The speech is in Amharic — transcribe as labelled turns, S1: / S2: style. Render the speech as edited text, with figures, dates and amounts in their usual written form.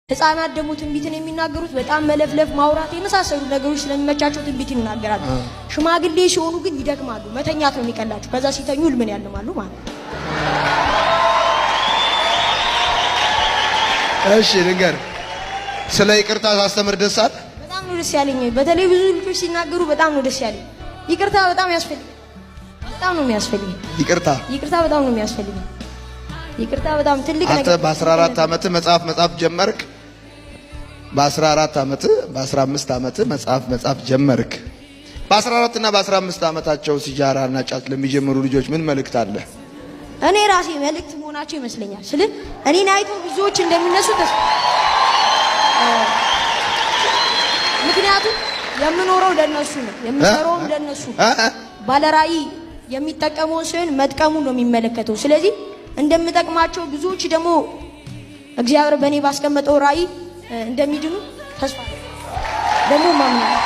S1: ህፃናት ደግሞ ትንቢትን የሚናገሩት በጣም መለፍለፍ፣ ማውራት የመሳሰሉ ነገሮች ስለሚመቻቸው ትንቢት ይናገራሉ። ሽማግሌ ሲሆኑ ግን ይደክማሉ፣ መተኛት ነው የሚቀላቸው። ከዛ ሲተኙ ህልምን ያልማሉ ማለት ነው።
S2: እሺ ልንገር፣ ስለ ይቅርታ ሳስተምር ደስ አለ?
S1: በጣም ነው ደስ ያለኝ። በተለይ ብዙ ልጆች ሲናገሩ በጣም ነው ደስ ያለኝ። ይቅርታ በጣም ያስፈልጋል። በጣም ነው የሚያስፈልገኝ።
S2: ይቅርታ
S1: ይቅርታ በጣም ነው የሚያስፈልገኝ። ይቅርታ በጣም ትልቅ
S2: አንተ
S1: ነገር።
S2: በ14 ዓመት መጽሐፍ መጻፍ ጀመርክ። በ14 ዓመት፣ በ15 ዓመት መጽሐፍ መጻፍ ጀመርክ። በ14 እና በ15 ዓመታቸው ሲጃራ እና ጫት ለሚጀምሩ ልጆች ምን መልእክት አለ?
S1: እኔ ራሴ መልእክት መሆናቸው ይመስለኛል። ስል እኔን አይቶ ብዙዎች እንደሚነሱ ተስፋ፣ ምክንያቱም የምኖረው ለነሱ ነው፣ የምሰራውም ለነሱ ነው።
S2: እ?
S1: ባለራዕይ የሚጠቀመውን ሳይሆን መጥቀሙን ነው የሚመለከተው። ስለዚህ እንደምጠቅማቸው፣ ብዙዎች ደግሞ እግዚአብሔር በእኔ ባስቀመጠው ራዕይ እንደሚድኑ ተስፋ ደግሞ ማምናለሁ።